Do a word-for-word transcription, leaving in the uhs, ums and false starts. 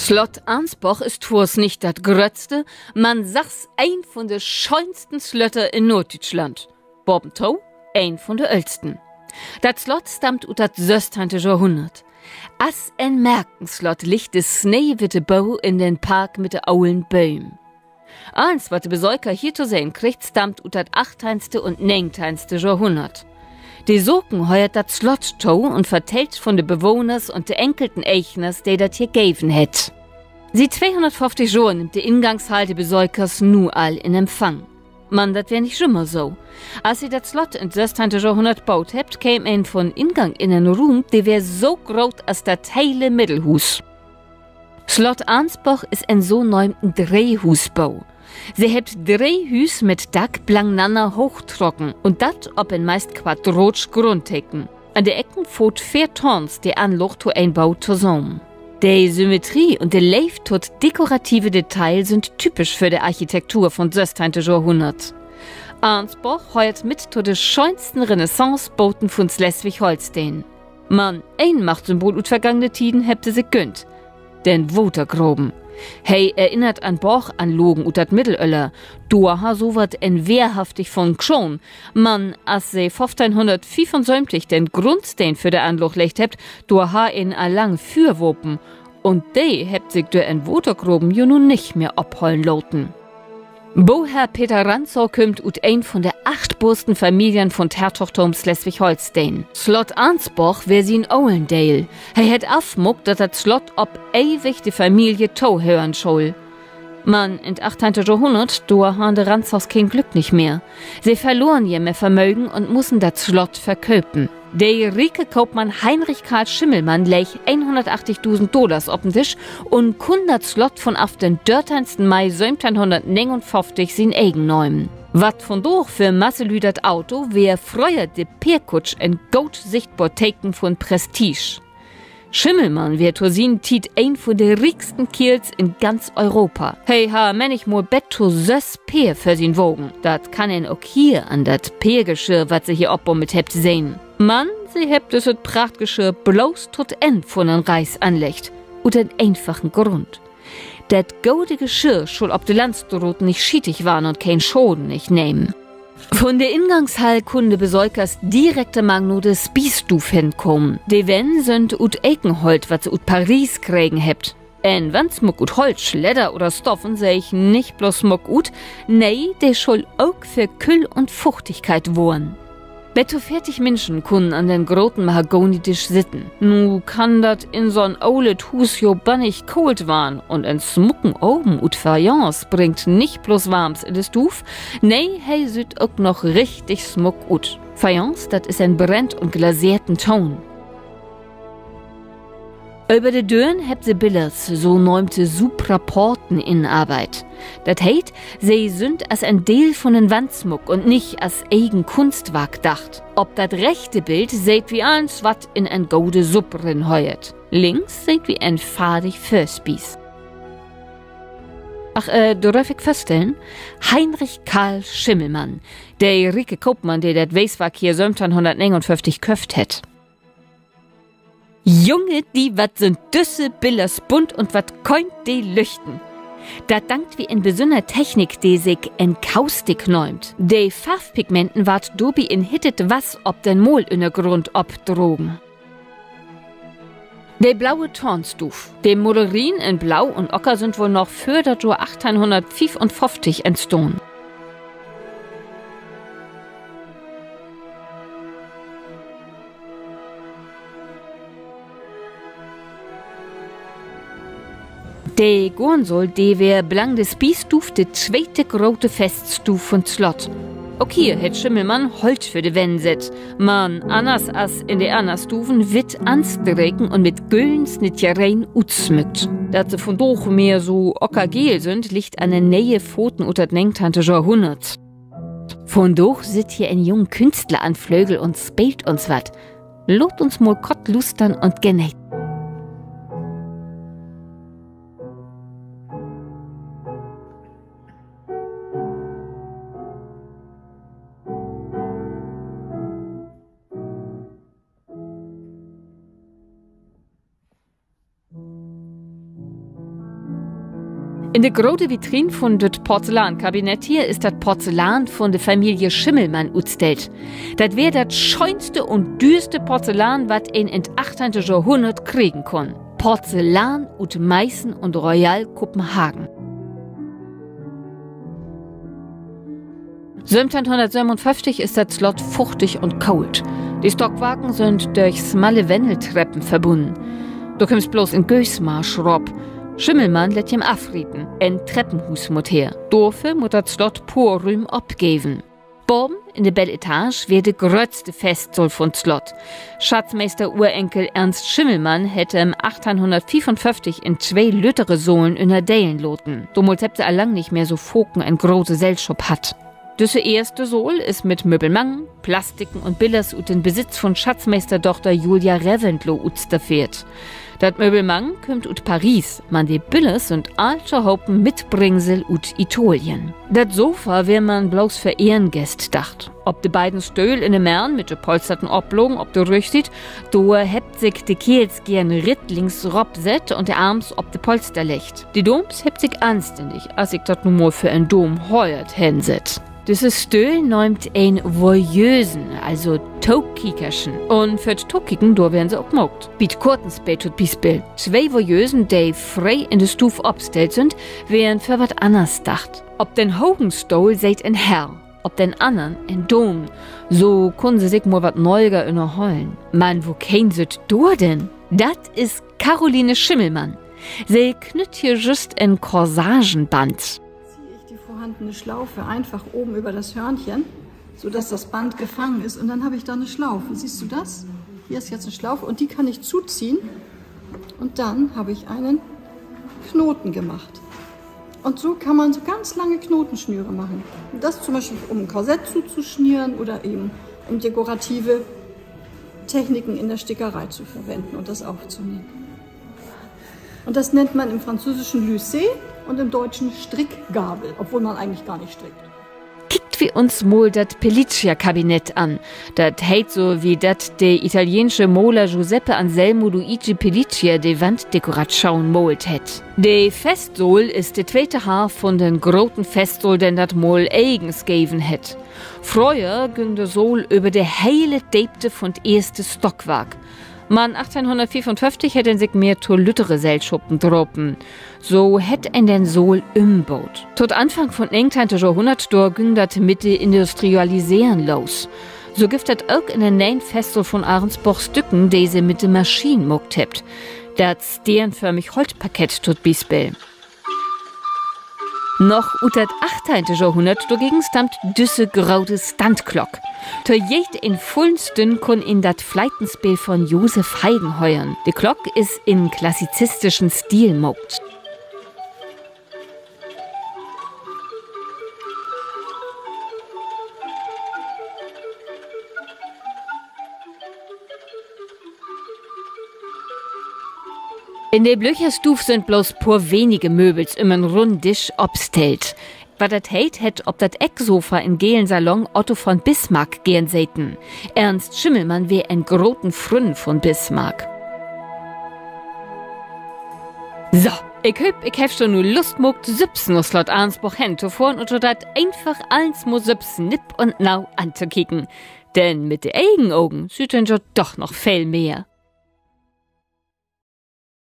Slott Ansborg is twoors nich dat gröttste, man sachs een vun de schöönsten Slötter in Noorddüütschland. Bavento een vun de öllsten. Dat Slott stammt ut dat sössteihnte Johrhunnert. As en Markenslott liggt de sneewitte Bo in den Park mit de olen Bööm. Allens, wat de Besöker hier to sehn kriggt, stammt ut dat achtteihnste un negenteihnste Johrhunnert. De Saken höört dat Slott to un vertellt vun de Bewohners un de enkelten Egners, de dat hier geven hett. Siet tweehunnertföfftig Johr nimmt de Ingangshall de Besökers nu al in Empfang. Man dat weer nich jümmer so. As se dat Slott in't sössteihnte Johrhunnert boot hebbt, keem een vun Ingang in en Ruum, de weer so groot as dat hele Middelhuus. Slott Ansborg is en so nöömten Dreehuusbo. Se hebbt dree Hüüs mit Dack blangenanner hoochtrocken un dat op en meist quadraatsch Grundteken. An de Ecken foot veer Toorns de Anlaag to een Bo tosamen. De Symmetrie un de Leev to't dekorative Detail sünd typisch för de Architektur vun't sössteihnte Johrhunnert. Ansborg höört mit to de schöönsten Renaissance-Boten vun Sleswig-Holsteen. Man een Machtsymbol ut vergangene Tieden hebbt se sik günnt: den Watergraven. He erinnert an Borganlagen ut dat Middelöller. Dor harr so wat en wehrhaftig Funktion. Man as se föffteihnhunnertfiefunsöventig den Grundsteen för de Anlaag leggt hebbt, dor harr een al lang Füerwapen. Un de hebbt sik dör en Watergraven jo nu nich mehr ophollen laten. Boherr Peter Rantzau kümmt ut een vun de acht böversten Familien vun't Hertogtum Sleswig-Holsteen. Slott Ansborg weer sien Olendeel. He hett afmaakt, dat dat Slott op ewig de Familie tohören schull. Man in't achteihnte Johrhunnert, dor harrn de Rantzaus keen Glück nich mehr. Se verloren jemehr Vermögen un mussen dat Slott verköpen. De rieke Koopmann Heinrich Karl Schimmelmann legg Dollars op den Disch un kunn dat Slott vun af den dörteihnsten Mai söventeihnhunnertnegenunföfftig sien egen nehmen. Wat vundaag för masse Lüüd dat Auto, weer fröher de Peerkutsch en goot sichtbor Teken vun Prestige. Schimmelmann weer to sien Tiet een vun de rieksten Keerls in ganz Europa. He harr männichmal bet to söss Peer för sien Wagen. Dat kann een ok hier an dat Peergeschirr, wat se hier opbummelt hebbt, sehn. Man se hebbt düsset Prachtgeschirr bloots to't Enn vun en Reis anleggt. Ut en eenfachen Grund: Dat gode Geschirr schull op de Landstraten nich schietig warrn un keen Schaden nich nehmen. Vun de Ingangshall kunnen de Besökers direktemang na de Spiesstuuv henkamen. De Wänn sünd ut Ekenholt, wat se ut Paris kregen hebbt. En Wandsmuck ut Holt, Ledder oder Stoff seeg nich blots smuck ut, nee, de schull ok vör Küll un Fuchtigkeit wohren. Bet to veertig Minschen kunnen an den groten Mahagonidisch sitten. Nu kann dat in so'n olet Huus jo bannig koolt warrn, un en smucken Oven ut Fayence bringt nich blots Warms in de Stuuv, nee, he süht ok noch richtig smuck ut. Fayence, dat is en brennt un glaseerten Toon. Över de Dören hebbt se Billers, so nöömte Supraporten, inarbeidt. Dat heet, se sünd as en Deel vun den Wandsmuck un nich as egen Kunstwark dacht. Op dat rechte Bild seht wi allens, wat in en gode Supp rinhöört. Links seht wi en fardig Vörspies. Ach, äh, dröff ik vörstellen? Heinrich Karl Schimmelmann, de rieke Koopmann, de dat Weeswark hier söventeihnhunnertnegenunföfftig köfft hett. Junge di, wat sünd düsse Billers bunt un wat köönt de lüchten! Dat dankt wi en besünner Technik, de sik Enkaustik nöömt. De Farvpigmenten warrt dorbi in hittet Wass op den Maalünnergrund opdragen. De blaue Toornstuuv. De Malerien in Blau un Ocker sünd woll noch vör dat Johr achtteihnhunnertfiefunföfftig entstahn. De Goornsaal, de weer blang de Spiesstuuv de tweete grote Feststuuv vun't Slott. Ok hier hett Schimmelmann Holt för de Wänn sett, man anners as in de anner Stuven witt anstreken un mit güllen Snitjereen utsmückt. Dat se vundaag mehr so ockergeel sünd, liggt an de ne'e Faten ut dat negenteihnte Johrhunnert. Vundaag sitt hier en jung Künstler an Flögel un speelt uns wat. Laat uns mal kort lustern un geneten. In de grote Vitrine vun dat Porzellankabinett hier is dat Porzellan vun de Familie Schimmelmann utstellt. Dat weer dat schöönste un düerste Porzellan, wat een in't achteihnte Johrhunnert kriegen kunn. Porzellan ut Meißen un Royal Kopenhagen. Söventeihnsehunnertsövenunföfftig is dat Slott fuchtig un koolt. De Stockwarken sünd dörch smalle Wenneltreppen verbunnen. Dor kümmst bloots in Göösmarsch rop. Schimmelmann lett jem afrieten. En Treppenhuus mutt her. Dorför mutt dat Slott poor Rüüm opgeven. Baven in de Beletage weer de gröttste Festsaal vun't Slott. Schatzmeester Urenkel Ernst Schimmelmann hett em achteihnhunnertfiefunföfftig in twee lüttere Salen ünnerdelen laten. Domals hebbt se al lang nich mehr so faken en grote Sellschop hatt. Düsse eerste Saal is mit Möbelmang, Plastiken un Billers ut den Besitz vun Schatzmeesterdochter Julia Reventlow utstaffeert. Dat Möbelmang kümmt ut Paris, man de Billers sünd all tohopen Mitbringsel ut Italien. Dat Sofa weer man bloots för Ehrengäst dacht. Op de beiden Stöhl in de Merrn mit de polsterten Oplagen op de Rücksiet, dor hebbt sik de Keerls geern rittlings ropsett un de Arms op de Polster leggt. De Daams hebbt sik anstännig, as sik dat nu mal för en Daam höört, hensett. Düsse Stöhl nöömt een Voyeusen, also Tokiekerschen. Un för't Tokieken, dor weren se ok maakt. Bi't Kortenspeel to'n Bispeel. Twee Voyeusen, de free in de Stuuv opstellt sünd, weren för wat anners dacht. Op den hogen Stohl seet en Herr, op den annern en Daam. So kunnen se sik mal wat neger ünnerhollen. Man wokeen süht dor denn? Dat is Caroline Schimmelmann. Se knütt hier jüst en Corsagenband. Ziehe ich die vorhandene Schlaufe einfach oben über das Hörnchen, sodass das Band gefangen ist. Und dann habe ich da eine Schlaufe. Siehst du das? Hier ist jetzt eine Schlaufe und die kann ich zuziehen. Und dann habe ich einen Knoten gemacht. Und so kann man so ganz lange Knotenschnüre machen. Das zum Beispiel, um ein Korsett zuzuschnüren oder eben um dekorative Techniken in der Stickerei zu verwenden und das aufzunähen. Und das nennt man im Französischen Lucet und im Deutschen Strickgabel, obwohl man eigentlich gar nicht strickt. Kiekt wi uns mal dat Pelliccia-Kabinett an. Dat heet so, wiel dat de italieensche Maler Giuseppe Anselmo Luigi Pelliccia de Wanddekoratschoon maalt hett. De Festsaal is de tweete Half vun den groten Festsaal, den dat mal egens geven hett. Fröher güng de Saal över de hele Deepte vun't eerste Stockwark. Man achteihnhunnertveerunföfftig hett een sik mehr to lüttere Sellschoppen drapen. So hett een den Saal ümboot. To'n Anfang vun't negenteihnte Johrhunnert, dor güng dat mit de Industrialiseren los. So gifft dat ok in den ne'en Festsaal vun Ahrensborg Stücken, de se mit de Maschien maakt hebbt. Dat steernförmig Holtparkett to'n Bispeel. Noch ut dat achteihnte Johrhunnert dorgegen stammt düsse grote Standklock. To jeed en vullen Stünn kunn een dat Fleitenspeel vun Josef Haydn hören. De Klock is in klassizistischen Stil maakt. In de Blöcherstuuv sünd bloots poor wenige Möbels üm en runnen Disch opstellt. Wat dat heet, hett op dat Ecksofa in'n gelen Salon Otto von Bismarck geern seten. Ernst Schimmelmann weer en groten Fründ vun Bismarck. So, ik hööp, ik heff jo nu Lust maakt, sülvst na Slott Ahrensborg hen to fohren un jo dat eenfach allens mal sülvst nipp un nau antokieken. Denn mit de egen Ogen süht een jo doch noch veel mehr.